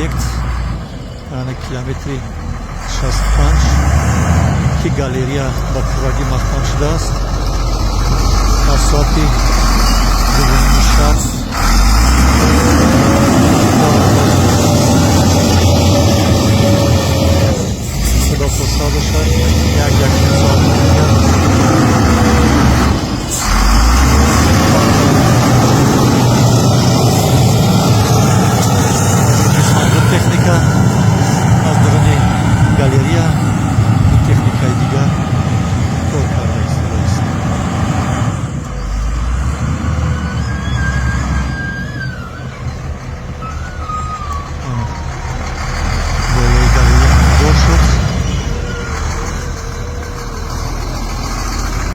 объект, яъне километри 65, ки галерея ба пуррагӣ маҳкам шудааст. Аз соати 2:30 шаб.